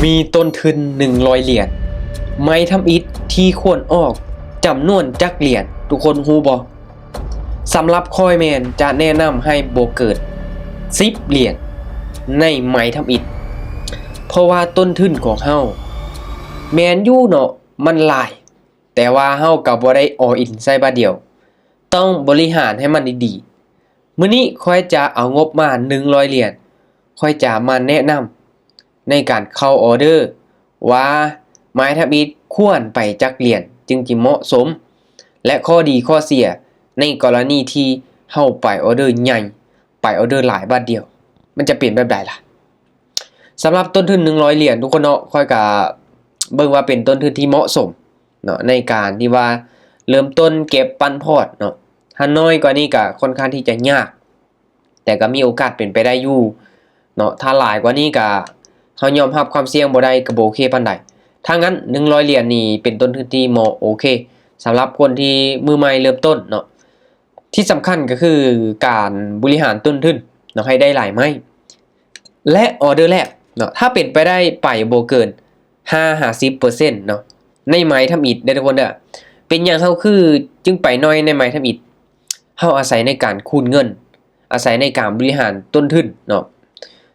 ມີຕົ້ນທຶນໜຶ່ງຮ້ອຍຫຼຽນ ໄມ້ທຳອິດທີ່ຄວນອອກຈຳນວນຈັກຫຼຽນ ທຸກຄົນຮູ້ບໍ່? ສຳລັບຂ້ອຍແມ່ນຈະແນະນຳໃຫ້ບໍ່ເກີນສິບຫຼຽນໃນໄມ້ທຳອິດ ເພາະວ່າຕົ້ນທຶນຂອງເຮົາ ແມ່ນຢູ່ເນາະ ມັນຫຼາຍ ແຕ່ວ່າເຮົາກໍບໍ່ໄດ້ all in ໃສ່ບາດດຽວ ຕ້ອງບໍລິຫານໃຫ້ມັນດີໆ. ມື້ນີ້ຂ້ອຍຈະເອົາງົບມາໜຶ່ງຮ້ອຍຫຼຽນ ຂ້ອຍຈະມາແນະນຳໃນການເຂົ້າອອເດີວ່າ ໄມ້ທຳອິດຄວນໄປຈັກຫຼຽນຈຶ່ງຊິເໝາະສົມ ແລະ ຂໍ້ດີຂໍ້ເສຍໃນກໍລະນີທີ່ເຮົາໄປອອເດີໃຫຍ່ ໄປອອເດີຫຼາຍບາດດຽວ ມັນຈະເປັນແບບໃດລະ? ສຳລັບຕົ້ນທຶນໜຶ່ງຮ້ອຍຫຼຽນ ທຸກຄົນເນາະ ຂ້ອຍກະເບິ່ງວ່າເປັນຕົ້ນທຶນທີ່ເໝາະສົມເນາະ ໃນການທີ່ວ່າເລີ່ມຕົ້ນເກັບປັນພອດເນາະ. ຖ້ານ້ອຍກວ່ານີ້ກະຄ່ອນຂ້າງທີ່ຈະຍາກ ແຕ່ກະມີໂອກາດເປັນໄປໄດ້ຢູ່ເນາະ. ຖ້າຫຼາຍກວ່ານີ້ກະ ເຮົາຍອມຮັບຄວາມສ່ຽງບໍ່ໄດ້ກະບໍ່ໂອເຄປານໃດ. ຖ້າຊັ້ນໜຶ່ງຮ້ອຍຫຼຽນນີ້ເປັນຕົ້ນທຶນທີ່ເໝາະ ໂອເຄ ສຳລັບຄົນທີ່ມືໃໝ່ເລີ່ມຕົ້ນເນາະ. ທີ່ສຳຄັນກໍຄືການບໍລິຫານຕົ້ນທຶນເນາະ ໃຫ້ໄດ້ຫຼາຍໄມ້ ແລະ ອອເດີແລກເນາະ ຖ້າເປັນໄປໄດ້ໄປບໍ່ເກີນຫ້າຫາສິບເປີເຊັນເນາະ ໃນໄມ້ທຳອິດເດີທຸກຄົນເດີ. ເປັນຫຍັງເຮົາຄືຈຶ່ງໄປໜ້ອຍໃນໄມ້ທຳອິດ? ເຮົາອາໄສໃນການຄູນເງິນ ອາໄສໃນການບໍລິຫານຕົ້ນທຶນເນາະ.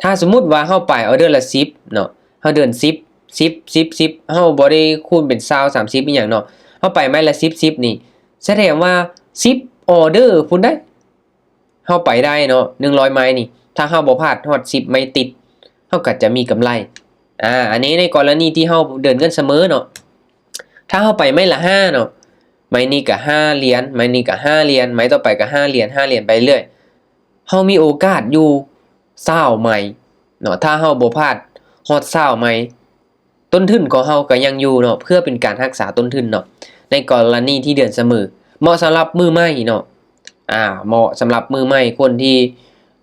ຖ້າສົມມຸດວ່າເຮົາໄປອອເດີລະສິບເນາະ ເຮົາເດີນສິບ ສິບ ສິບ ສິບ ເຮົາບໍ່ໄດ້ຄູນເປັນຊາວ ສາມສິບ ອີ່ຫຍັງເນາະ ເຮົາໄປໄມ້ລະສິບ ສິບນີ້ ສະແດງວ່າສິບອອເດີພຸ້ນໃດ໋ ເຮົາໄປໄດ້ເນາະ ໜຶ່ງຮ້ອຍໄມ້ນີ້ ຖ້າເຮົາບໍ່ພາດຮອດສິບໄມ້ຕິດ ເຮົາກໍຈະມີກຳໄລ. ອາ ອັນນີ້ໃນກໍລະນີທີ່ເຮົາເດີນເງິນສະເໝີເນາະ. ຖ້າເຮົາໄປໄມ້ລະຫ້າເນາະ ໄມ້ນີ້ກໍຫ້າຫຼຽນ ໄມ້ນີ້ກໍຫ້າຫຼຽນ ໄມ້ຕໍ່ໄປກໍຫ້າຫຼຽນ ຫ້າຫຼຽນໄປເລື້ອຍ ເຮົາມີໂອກາດຢູ່ຊາວໄມ້ເນາະ. ຖ້າເຮົາບໍ່ພາດຮອດຊາວໄມ້ ຕົ້ນທຶນຂອງເຮົາກໍຍັງຢູ່ເນາະ ເພື່ອເປັນການຮັກສາຕົ້ນທຶນເນາະ ໃນກໍລະນີທີ່ເດີນສະເໝີ. ເໝາະສຳລັບມືໃໝ່ເນາະ ອາ ເໝາະສຳລັບມືໃໝ່ ຄົນທີ່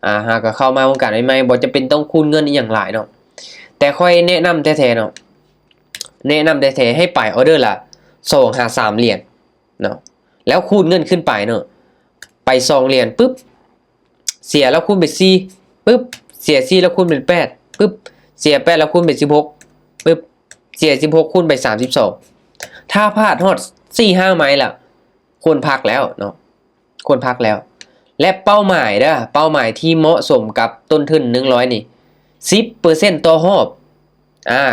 ອາ ຫາກໍເຂົ້າມາວົງການໃໝ່ໆ ບໍ່ຈຳເປັນຕ້ອງຄູນເງິນອີ່ຫຍັງຫຼາຍເນາະ. ແຕ່ຂ້ອຍແນະນຳແທ້ໆເນາະ ແນະນຳແທ້ໆ ໃຫ້ໄປອອເດີລະສອງຫາສາມຫຼຽນເນາະ ແລ້ວຄູນເງິນຂຶ້ນໄປເນາະ ໄປສອງຫຼຽນປຶບ ເສຍແລ້ວຄູນເປັນສີ່ປຶບ ເສຍສີ່ແລ້ວຄູນເປັນແປດປຶບ ເສຍແປດແລ້ວຄູນເປັນສິບຫົກປຶບ ເສຍສິບຫົກຄູນໄປສາມສິບສອງ. ຖ້າພາດຮອດສີ່ຫ້າໄມ້ລະ ຄວນພັກແລ້ວເນາະ ຄວນພັກແລ້ວ. ແລະ ເປົ້າໝາຍເດີ ເປົ້າໝາຍທີ່ເໝາະສົມກັບຕົ້ນທຶນໜຶ່ງຮ້ອຍນີ້ ສິບເປີເຊັນຕໍ່ຮອບ. ອາ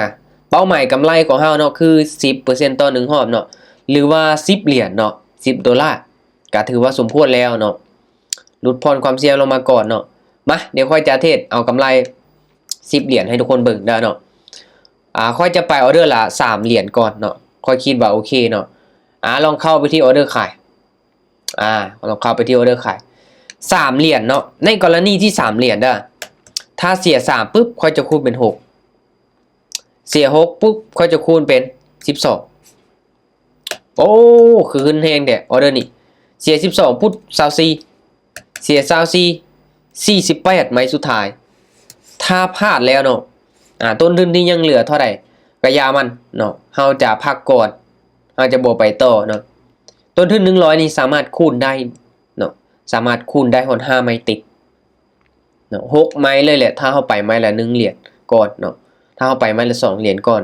ເປົ້າໝາຍກຳໄລຂອງເຮົາເນາະ ຄືສິບເປີເຊັນຕໍ່ໜຶ່ງຮອບເນາະ ຫຼືວ່າສິບຫຼຽນເນາະ ສິບໂດລາ ກະຖືວ່າສົມຄວນແລ້ວເນາະ ຫຼຸດຜ່ອນຄວາມສ່ຽງລົງມາກ່ອນເນາະ. ມາ ດຽວຂ້ອຍຈະເທດເອົາກຳໄລສິບຫຼຽນໃຫ້ທຸກຄົນເບິ່ງເດີເນາະ. ອາ ຂ້ອຍຈະໄປອອເດີລະສາມຫຼຽນກ່ອນເນາະ ຂ້ອຍຄິດວ່າໂອເຄເນາະ. ອາ ລອງເຂົ້າໄປທີ່ອອເດີຂາຍ ອາ ລອງເຂົ້າໄປທີ່ອອເດີຂາຍ ສາມຫຼຽນເນາະ. ໃນກໍລະນີທີ່ສາມຫຼຽນເດີ ຖ້າເສຍສາມປຶບ ຂ້ອຍຈະຄູນເປັນຫົກ ເສຍຫົກປຶບ ຂ້ອຍຈະຄູນເປັນສິບສອງ. ໂອ້ ຄືຂຶ້ນແຮງແທ້ອອເດີນີ້ ເສຍສິບສອງປຶບ ຊາວສີ່ ເສຍຊາວສີ່ ສີ່ສິບແປດໄມ້ສຸດທ້າຍ. ຖ້າພາດແລ້ວເນາະ ອາ ຕົ້ນທຶນທີ່ຍັງເຫຼືອເທົ່າໃດກະຢ່າມັນເນາະ ເຮົາຈະພັກກ່ອນ ເຮົາຈະບໍ່ໄປຕໍ່ເນາະ. ຕົ້ນທຶນໜຶ່ງຮ້ອຍນີ້ສາມາດຄູນໄດ້ເນາະ ສາມາດຄູນໄດ້ຮອດຫ້າໄມ້ຕິດເນາະ ຫົກໄມ້ເລີຍແຫຼະ ຖ້າເຮົາໄປໄມ້ລະໜຶ່ງຫຼຽນກ່ອນເນາະ ຖ້າເຮົາໄປໄມ້ລະສອງຫຼຽນກ່ອນ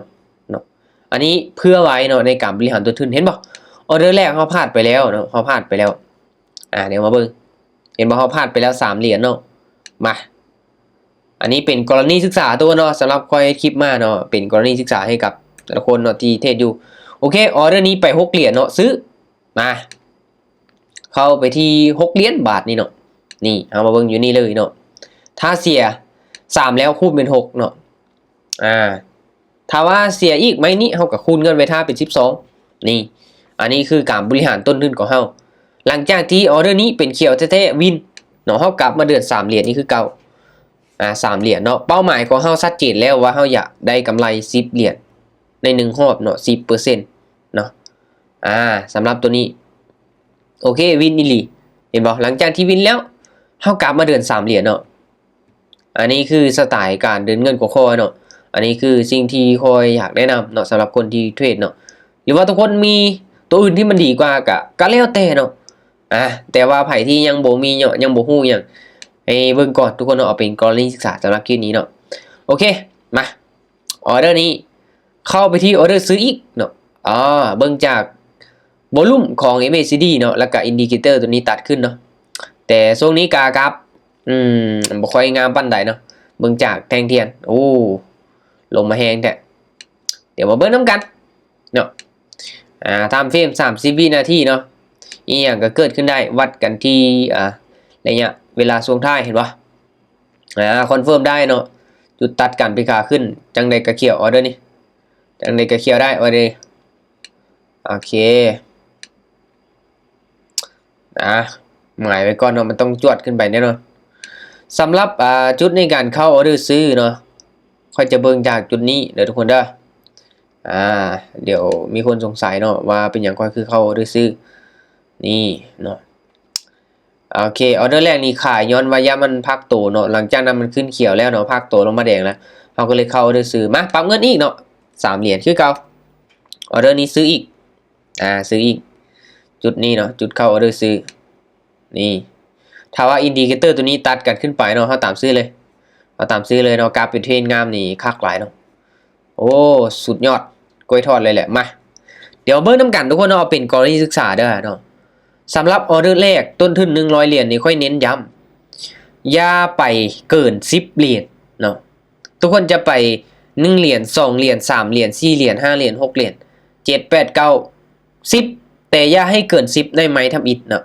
ເນາະ. ອັນນີ້ເພື່ອໄວ້ເນາະ ໃນການບໍລິຫານຕົ້ນທຶນ ເຫັນບໍ່? ອອເດີແລກເຮົາພາດໄປແລ້ວເນາະ ເຮົາພາດໄປແລ້ວ. ອາ ດຽວມາເບິ່ງ ເຫັນບໍ່? ເຮົາພາດໄປແລ້ວສາມຫຼຽນເນາະ. ມາ ອັນນີ້ເປັນກໍລະນີສຶກສາຕົວເນາະ ສຳລັບຂ້ອຍເຮັດຄລິບມາເນາະ ເປັນກໍລະນີສຶກສາໃຫ້ກັບແຕ່ລະຄົນເນາະ ທີ່ເທຣດຢູ່. ໂອເຄ ອອເດີນີ້ໄປຫົກຫຼຽນເນາະ ຊື້ ມາ ເຂົ້າໄປທີ່ຫົກຫຼຽນບາດນີ້ເນາະ. ນີ້ ເຮົາມາເບິ່ງຢູ່ນີ້ເລີຍເນາະ ຖ້າເສຍສາມແລ້ວຄູນເປັນຫົກເນາະ. ອາ ຖ້າວ່າເສຍອີກໄມ້ນີ້ ເຮົາກໍຄູນເງິນໄວ້ຖ້າເປັນສິບສອງ. ນີ້ ອັນນີ້ຄືການບໍລິຫານຕົ້ນທຶນຂອງເຮົາ. ຫຼັງຈາກທີ່ອອເດີນີ້ເປັນຂຽວແທ້ໆ ວິນເນາະ ເຮົາກັບມາເດີນສາມຫຼຽນນີ້ຄືເກົ່າ. ອາ ສາມຫຼຽນເນາະ ເປົ້າໝາຍຂອງເຮົາຊັດເຈນແລ້ວວ່າເຮົາຢາກໄດ້ກຳໄລສິບຫຼຽນໃນໜຶ່ງຮອບເນາະ ສິບເປີເຊັນເນາະ. ອາ ສຳລັບຕົວນີ້ ໂອເຄ ວິນອີ່ຫຼີ ເຫັນບໍ່? ຫຼັງຈາກທີ່ວິນແລ້ວ ເຮົາກັບມາເດີນສາມຫຼຽນເນາະ. ອັນນີ້ຄືສະໄຕການເດີນເງິນຂອງຂ້ອຍເນາະ. ອັນນີ້ຄືສິ່ງທີ່ຂ້ອຍຢາກແນະນຳເນາະ ສຳລັບຄົນທີ່ເທຣດເນາະ ຫຼືວ່າທຸກຄົນມີຕົວອື່ນທີ່ມັນດີກວ່າກະ ກະແລ້ວແຕ່ເນາະ. ອາ ແຕ່ວ່າໃຜທີ່ຍັງບໍ່ມີເນາະ ຍັງບໍ່ຮູ້ຫຍັງ ໃຫ້ເບິ່ງກ່ອນທຸກຄົນເນາະ. ເອົາເປັນກໍລະນີສຶກສາສຳລັບຄລິບນີ້ເນາະ. ໂອເຄ ມາ ອໍເດີນີ້ເຂົ້າໄປທີ່ອໍເດີຊື້ອີກເນາະ. ອາ ເບິ່ງຈາກໂວລຸມຂອງ ເອັມ ເອ ຊີ ດີ ເນາະ ແລ້ວກະອິນດິເຄເຕີຕົວນີ້ຕັດຂຶ້ນເນາະ. ແຕ່ຊ່ວງນີ້ກາກັບ ອືມ ບໍ່ຄ່ອຍງາມປານໃດເນາະ. ເບິ່ງຈາກແທ່ງທຽນ ໂອ້ ລົງມາແຮງແທ້. ດຽວມາເບິ່ງນຳກັນເນາະ. ອາ ທາມເຟຣມສາມສິບວິນາທີເນາະ. ອີ່ຫຍັງກໍເກີດຂຶ້ນໄດ້ ວັດກັນທີ່ ອາ ໄລຍະເວລາຊ່ວງທ້າຍ ເຫັນບໍ່? ອາ ຄອນເຟີມໄດ້ເນາະ. ຈຸດຕັດກັນເປັນຂາຂຶ້ນ ຈັ່ງໃດກໍຂຽວ ອໍເດີນີ້ ຈັ່ງໃດກໍຂຽວໄດ້ ອໍເດີ. ໂອເຄ ອາ ໝາຍໄວ້ກ່ອນເນາະ ມັນຕ້ອງຈວດຂຶ້ນໄປແນ່ນອນ. ສຳລັບ ອາ ຈຸດໃນການເຂົ້າອໍເດີຊື້ເນາະ ຂ້ອຍຈະເບິ່ງຈາກຈຸດນີ້ເດີທຸກຄົນເດີ. ອາ ດຽວມີຄົນສົງໄສເນາະ ວ່າເປັນຫຍັງຂ້ອຍຄືເຂົ້າອໍເດີຊື້ ນີ້ເນາະ. ໂອເຄ ອໍເດີແລກນີ້ຂາຍຍ້ອນວ່າຢ້ານມັນພັກໂຕເນາະ. ຫຼັງຈາກນັ້ນມັນຂຶ້ນຂຽວແລ້ວເນາະ ພັກໂຕລົງມາແດງແລ້ວ ເຮົາກໍເລີຍເຂົ້າອໍເດີຊື້. ມາປັບເງິນອີກເນາະ ສາມຫຼຽນຄືເກົ່າ. ອໍເດີນີ້ຊື້ອີກ ອາ ຊື້ອີກ ຈຸດນີ້ເນາະ ຈຸດເຂົ້າອໍເດີຊື້. ນີ້ ຖ້າວ່າອິນດິເຄເຕີຕົວນີ້ຕັດກັນຂຶ້ນໄປເນາະ ເຮົາຕາມຊື້ເລີຍ ເຮົາຕາມຊື້ເລີຍເນາະ. ກາບເປັນເທຣນງາມນີ້ຄັກຫຼາຍເນາະ. ໂອ້ ສຸດຍອດ ກ້ວຍທອດເລີຍແຫຼະ. ມາ ດຽວເບິ່ງນຳກັນທຸກຄົນເນາະ ເອົາເປັນກໍລະນີສຶກສາເດີເນາະ. ສຳລັບອໍເດີແລກຕົ້ນທຶນໜຶ່ງຮ້ອຍຫຼຽນນີ້ ຂ້ອຍເນັ້ນຢ້ຳ ຢ່າໄປເກີນສິບຫຼຽນເນາະ. ທຸກຄົນຈະໄປໜຶ່ງຫຼຽນ ສອງຫຼຽນ ສາມຫຼຽນ ສີ່ຫຼຽນ ຫ້າຫຼຽນ ຫົກຫຼຽນ ເຈັດ ແປດ ເກົ້າ ສິບ ແຕ່ຢ່າໃຫ້ເກີນສິບໄດ້ໄໝທຳອິດເນາະ.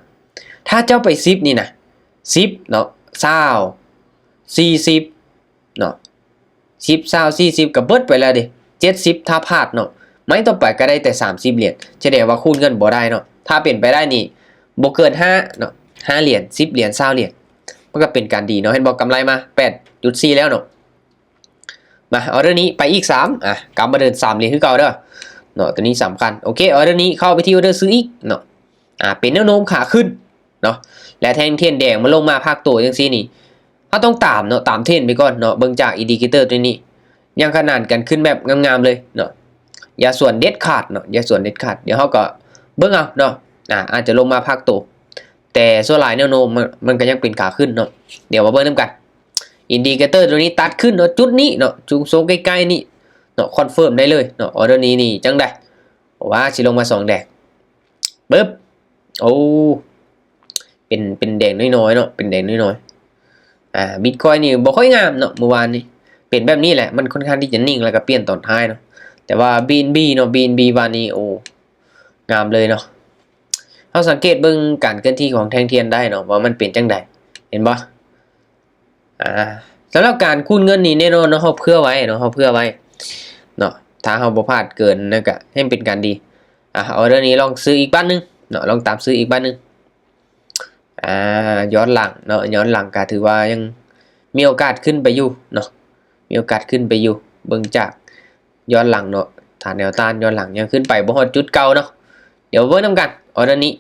ຖ້າເຈົ້າໄປສິບນີ້ນະ ສິບເນາະ ຊາວ ສີ່ສິບເນາະ ສິບ ຊາວ ສີ່ສິບ ກໍເບິດໄປແລ້ວເດ້ ເຈັດສິບ ຖ້າພາດເນາະ. ໄໝຕໍ່ໄປກໍໄດ້ແຕ່ສາມສິບຫຼຽນ ສະແດງວ່າຄູນເງິນບໍ່ໄດ້ເນາະ. ຖ້າເປັນໄປໄດ້ນີ້ບໍ່ເກີນຫ້າເນາະ ຫ້າຫຼຽນ ສິບຫຼຽນ ຊາວຫຼຽນ ມັນກໍເປັນການດີເນາະ. ເຫັນບໍ່ ກຳໄລມາ ແປດຈຸດສີ່ ແລ້ວເນາະ. ມາ ອໍເດີນີ້ໄປອີກສາມ ອ່ະ ກັບມາເດີນສາມຫຼຽນຄືເກົ່າເດີເນາະ. ຕົວນີ້ສຳຄັນ. ໂອເຄ ອໍເດີນີ້ເຂົ້າໄປທີ່ອໍເດີຊື້ອີກເນາະ. ອ່າ ເປັນແນວໂນ້ມຂາຂຶ້ນເນາະ ແລະ ແທ່ງທຽນແດງມັນລົງມາພັກໂຕຈັ່ງຊີ້ນີ້ ເຮົາຕ້ອງຕາມເນາະ ຕາມເທຣນໄປກ່ອນເນາະ. ເບິ່ງຈາກອິນດິເຄເຕີຕົວນີ້ ຍັງຂະໜານກັນຂຶ້ນແບບງາມໆເລີຍເນາະ. ຢ່າສວນເດັດຂາດເນາະ ຢ່າສວນເດັດຂາດ. ດຽວເຮົາກໍເບິ່ງເອົາເນາະ ອ່າ ອາດຈະລົງມາພັກໂຕ ແຕ່ສ່ວນຫຼາຍແນວໂນ້ມມັນ ມັນກໍຍັງເປັນຂາຂຶ້ນເນາະ. ດຽວມາເບິ່ງນຳກັນ ອິນດິເຄເຕີຕົວນີ້ຕັດຂຶ້ນເນາະ ຈຸດນີ້ເນາະ ຈຸດໂຊໃກ້ໆນີ້ເນາະ ຄອນເຟີມໄດ້ເລີຍເນາະ. ອໍເດີນີ້ນີ້ຈັ່ງໃດ ວ່າຊິລົງມາສອງແດງ ປຶບ ໂອ້ ເປັນ ເປັນແດງນ້ອຍໆເນາະ ເປັນແດງນ້ອຍໆ. ອ່າ ບິດຄອຍນີ້ບໍ່ຄ່ອຍງາມເນາະ ມື້ວານນີ້ ເປັນແບບນີ້ແຫຼະ ມັນຄ່ອນຂ້າງທີ່ຈະນິ່ງ ແລ້ວກໍປ່ຽນຕອນທ້າຍເນາະ. ແຕ່ວ່າບີເອັນບີເນາະ ບີເອັນບີ ວານນີ້ ໂອ້ ງາມເລີຍເນາະ. ເຮົາສັງເກດເບິ່ງການເຄື່ອນທີ່ຂອງແທ່ງທຽນໄດ້ເນາະ ວ່າມັນເປັນຈັ່ງໃດ ເຫັນບໍ່? ອ່າ ສຳລັບການຄູນເງິນນີ້ແນ່ນອນເນາະ ເຮົາເຜື່ອໄວ້ເນາະ ເຮົາເຜື່ອໄວ້ເນາະ. ຖ້າເຮົາບໍ່ພາດເກີນນັ້ນກະແຮ່ງເປັນການດີ. ອ່າ ອໍເດີນີ້ລອງຊື້ອີກບາດໜຶ່ງເນາະ ລອງຕາມຊື້ອີກບາດໜຶ່ງ. ອ່າ ຍ້ອນຫຼັງເນາະ ຍ້ອນຫຼັງກະຖືວ່າຍັງມີໂອກາດຂຶ້ນໄປຢູ່ເນາະ ມີໂອກາດຂຶ້ນໄປຢູ່. ເບິ່ງຈາກຍ້ອນຫຼັງເນາະ ຖານແນວຕ້ານຍ້ອນຫຼັງຍັງຂຶ້ນໄປບໍ່ຮອດຈຸດເກົ່າເນາະ. ດຽວເບິ່ງນຳກັນ ອໍເດີນີ້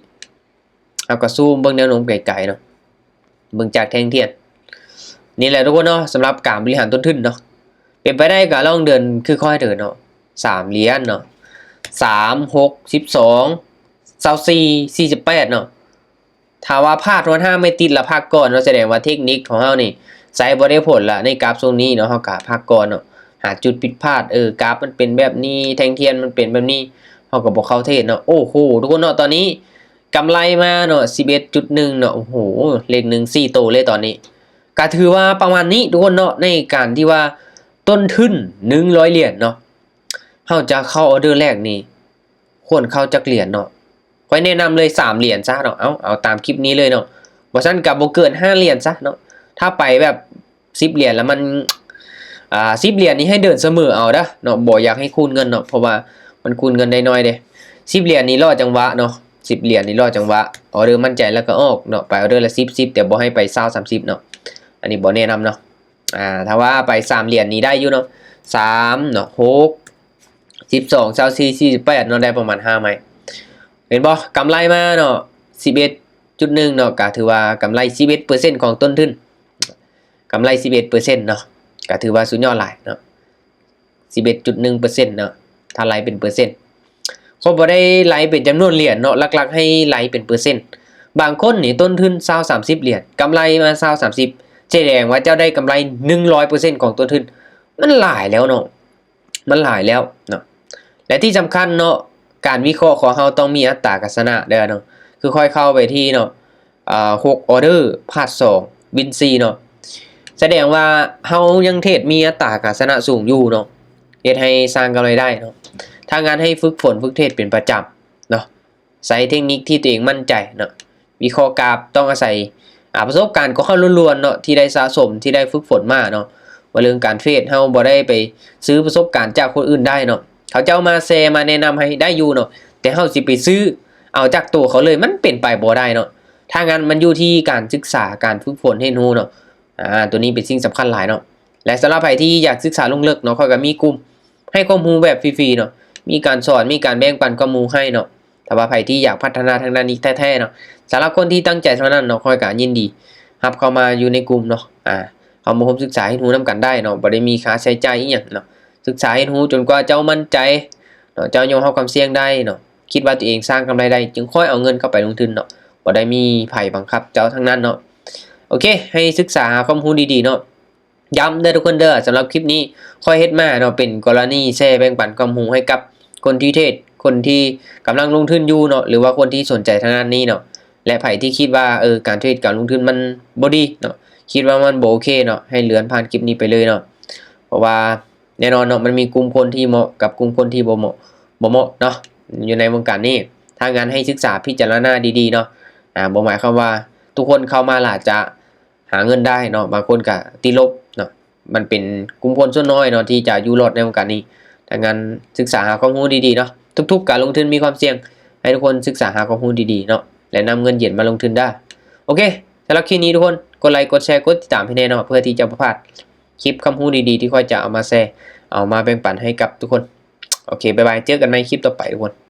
ເຮົາກໍຊູມເບິ່ງແນວໂນ້ມໄກໆເນາະ ເບິ່ງຈາກແທ່ງທຽນ. ນີ້ແຫຼະທຸກຄົນເນາະ ສຳລັບການບໍລິຫານຕົ້ນທຶນເນາະ. ເປັນໄປໄດ້ກໍລອງເດີນຄືຂ້ອຍເດີນເນາະ ສາມຫຼຽນເນາະ ສາມ ຫົກ ສິບສອງ ຊາວສີ່ ສີ່ສິບແປດເນາະ. ຖ້າວ່າພາດຮອດຫ້າໄມ້ຕິດລະພັກກ່ອນເນາະ ສະແດງວ່າເທັກນິກຂອງເຮົານີ້ໃຊ້ບໍ່ໄດ້ຜົນລະ ໃນກາບຊ່ວງນີ້ເນາະ ເຮົາກໍພັກກ່ອນເນາະ. ຫາຈຸດຜິດພາດ ເອີ ກາບມັນເປັນແບບນີ້ ແທ່ງທຽນມັນເປັນແບບນີ້ ເຮົາກໍບໍ່ເຂົ້າເທຣດເນາະ. ໂອ້ໂຫ ທຸກຄົນເນາະ ຕອນນີ້ ກຳໄລມາເນາະ ສິບເອັດຈຸດໜຶ່ງເນາະ. ໂອ້ໂຫ ເລກໜຶ່ງສີ່ໂຕເລີຍຕອນນີ້. ກະຖືວ່າປະມານນີ້ທຸກຄົນເນາະ ໃນການທີ່ວ່າຕົ້ນທຶນໜຶ່ງຮ້ອຍຫຼຽນເນາະ ເຮົາຈະເຂົ້າອໍເດີແລກນີ້ ຄວນເຂົ້າຈັກຫຼຽນເນາະ? ຂ້ອຍແນະນຳເລີຍສາມຫຼຽນຊະເນາະ. ເອົາ ເອົາຕາມຄລິບນີ້ເລີຍເນາະ. ບໍ່ຊັ້ນກະບໍ່ເກີນຫ້າຫຼຽນຊະເນາະ. ຖ້າໄປແບບສິບຫຼຽນລະມັນ ອ່າ ສິບຫຼຽນນີ້ໃຫ້ເດີນສະເໝີເອົາເດີເນາະ ບໍ່ຢາກໃຫ້ຄູນເງິນເນາະ ເພາະວ່າມັນຄູນເງິນໄດ້ໜ້ອຍເດ້. ສິບຫຼຽນນີ້ລໍຈັງຫວະເນາະ ສິບຫຼຽນນີ້ລໍຈັງຫວະ. ອໍເດີໝັ້ນໃຈແລ້ວກໍອອກເນາະ ໄປອໍເດີລະສິບ ສິບ ແຕ່ບໍ່ໃຫ້ໄປຊາວ ສາມສິບເນາະ. ອັນນີ້ບໍ່ແນະນຳເນາະ. ອ່າ ຖ້າວ່າໄປສາມຫຼຽນນີ້ໄດ້ຢູ່ເນາະ ສາມເນາະ ຫົກ ສິບສອງ ຊາວສີ່ ສີ່ສິບແປດເນາະ ໄດ້ປະມານຫ້າໄມ້ ເຫັນບໍ່? ກຳໄລມາເນາະ ສິບເອັດຈຸດໜຶ່ງເນາະ ກະຖືວ່າກຳໄລສິບເອັດເປີເຊັນຂອງຕົ້ນທຶນ ກຳໄລສິບເອັດເປີເຊັນເນາະ ກະຖືວ່າສຸດຍອດຫຼາຍເນາະ ສິບເອັດຈຸດໜຶ່ງເປີເຊັນເນາະ. ຖ້າໄລ່ເປັນເປີເຊັນ ຂ້ອຍບໍ່ໄດ້ໄລ່ເປັນຈຳນວນຫຼຽນເນາະ ຫຼັກໆໃຫ້ໄລ່ເປັນເປີເຊັນ. ບາງຄົນນີ້ຕົ້ນທຶນຊາວ ສາມສິບຫຼຽນ ກຳໄລມາຊາວ ສາມສິບ ສະແດງວ່າເຈົ້າໄດ້ກຳໄລໜຶ່ງຮ້ອຍເປີເຊັນຂອງຕົ້ນທຶນ ມັນຫຼາຍແລ້ວເນາະ. ມັນຫຼາຍແລ້ວເນາະ. ແລະທີ່ສຳຄັນເນາະ ການວິເຄາະຂອງເຮົາຕ້ອງມີອັດຕາການຊະນະເດີເນາະ. ຄືຂ້ອຍເຂົ້າໄປທີ່ເນາະ ອ່າ ຫົກ order ພາດສອງ win ສີ່ເນາະ ສະແດງວ່າເຮົາຍັງເທຣດມີອັດຕາການຊະນະສູງຢູ່ເນາະ ເຮັດໃຫ້ສ້າງກຳໄລໄດ້ເນາະ. ຖ້າງານໃຫ້ຝຶກຝົນຝຶກເທຣດເປັນປະຈຳເນາະ ໃຊ້ເທັກນິກທີ່ຕົວເອງໝັ້ນໃຈເນາະ. ວິເຄາະກາບຕ້ອງອາໄສ ອ່າ ປະສົບການຂອງເຮົາລ້ວນໆເນາະ ທີ່ໄດ້ສະສົມ ທີ່ໄດ້ຝຶກຝົນມາເນາະ. ວ່າເລື່ອງການເທຣດ ເຮົາບໍ່ໄດ້ໄປຊື້ປະສົບການຈາກຄົນອື່ນໄດ້ເນາະ. ເຂົາເຈົ້າມາແຊມາແນະນຳໃຫ້ໄດ້ຢູ່ເນາະ ແຕ່ເຮົາຊິໄປຊື້ເອົາຈາກໂຕເຂົາເລີຍ ມັນເປັນໄປບໍ່ໄດ້ເນາະ. ຖ້າງານມັນຢູ່ທີ່ການສຶກສາ ການຝຶກຝົນຮຽນຮູ້ເນາະ. ອ່າ ຕົວນີ້ເປັນສິ່ງສຳຄັນຫຼາຍເນາະ. ແລະສຳລັບໃຜທີ່ຢາກສຶກສາລົງເລິກເນາະ ຂ້ອຍກໍມີກຸ່ມໃຫ້ຄວາມຮູ້ແບບຟຣີໆເນາະ ມີການສອນ ມີການແບ່ງປັນຄວາມຮູ້ໃຫ້ເນາະ. ຖ້າວ່າໃຜທີ່ຢາກພັດທະນາທາງດ້ານນີ້ແທ້ໆເນາະ ສຳລັບຄົນທີ່ຕັ້ງໃຈເທົ່ານັ້ນເນາະ ຂ້ອຍກໍຍິນດີຮັບເຂົ້າມາຢູ່ໃນກຸ່ມເນາະ. ອ່າ ເຂົ້າມາຮ່ວມສຶກສາຮຽນຮູ້ນຳກັນໄດ້ເນາະ ບໍ່ໄດ້ມີຄ່າໃຊ້ຈ່າຍອີ່ຫຍັງເນາະ. ສຶກສາຮຽນຮູ້ຈົນກວ່າເຈົ້າໝັ້ນໃຈເນາະ ເຈົ້າຍອມຮັບຄວາມສ່ຽງໄດ້ເນາະ ຄິດວ່າຕົວເອງສ້າງກຳໄລໄດ້ ຈຶ່ງຄ່ອຍເອົາເງິນເຂົ້າໄປລົງທຶນເນາະ. ບໍ່ໄດ້ມີໃຜບັງຄັບເຈົ້າທັງນັ້ນເນາະ. ໂອເຄ ໃຫ້ສຶກສາຫາຄວາມຮູ້ດີໆເນາະ. ຢ້ຳເດີທຸກຄົນເດີ ສຳລັບຄລິບນີ້ຂ້ອຍເຮັດມາເນາະ ເປັນກໍລະນີແຊແບ່ງປັນຄວາມຮູ້ໃຫ້ກັບຄົນທີ່ເທຣດ ຄົນທີ່ກຳລັງລົງທຶນຢູ່ເນາະ ຫຼືວ່າຄົນທີ່ສົນໃຈທາງດ້ານນີ້ເນາະ. ແລະໃຜທີ່ຄິດວ່າ ເອີ ການເທຣດ ການລົງທຶນມັນບໍ່ດີເນາະ ຄິດວ່າມັນບໍ່ໂອເຄເນາະ ໃຫ້ເລື່ອນຜ່ານຄລິບນີ້ໄປເລີຍເນາະ. ເພາະວ່າແນ່ນອນເນາະ ມັນມີກຸ່ມຄົນທີ່ເໝາະກັບກຸ່ມຄົນທີ່ບໍ່ເໝາະ ບໍ່ເໝາະເນາະ ຢູ່ໃນວົງການນີ້. ຖ້າງານໃຫ້ສຶກສາພິຈາລະນາດີໆເນາະ. ອ່າ ບໍ່ໝາຍຄວາມວ່າທຸກຄົນເຂົ້າມາແລ້ວຈະ ຫາເງິນໄດ້ເນາະ ບາງຄົນກະຕິລົບເນາະ. ມັນເປັນກຸ່ມຄົນສ່ວນນ້ອຍເນາະ ທີ່ຈະຢູ່ລອດໃນວົງການນີ້. ດັ່ງນັ້ນສຶກສາຫາຄວາມຮູ້ດີໆເນາະ. ທຸກໆການລົງທຶນມີຄວາມສ່ຽງ ໃຫ້ທຸກຄົນສຶກສາຫາຄວາມຮູ້ດີໆເນາະ ແລະນຳເງິນເຢັນມາລົງທຶນເດີ. ໂອເຄ ສຳລັບຄລິບນີ້ທຸກຄົນ ກົດໄລ ກົດແຊ ກົດຕິດຕາມໃຫ້ແນ່ເນາະ ເພື່ອທີ່ຈະບໍ່ພາດຄລິບຄວາມຮູ້ດີໆທີ່ຂ້ອຍຈະເອົາມາແຊ ເອົາມາແບ່ງປັນໃຫ້ກັບທຸກຄົນ. ໂອເຄ ບາຍບາຍ ເຈີກັນໃໝ່ຄລິບຕໍ່ໄປທຸກຄົນ.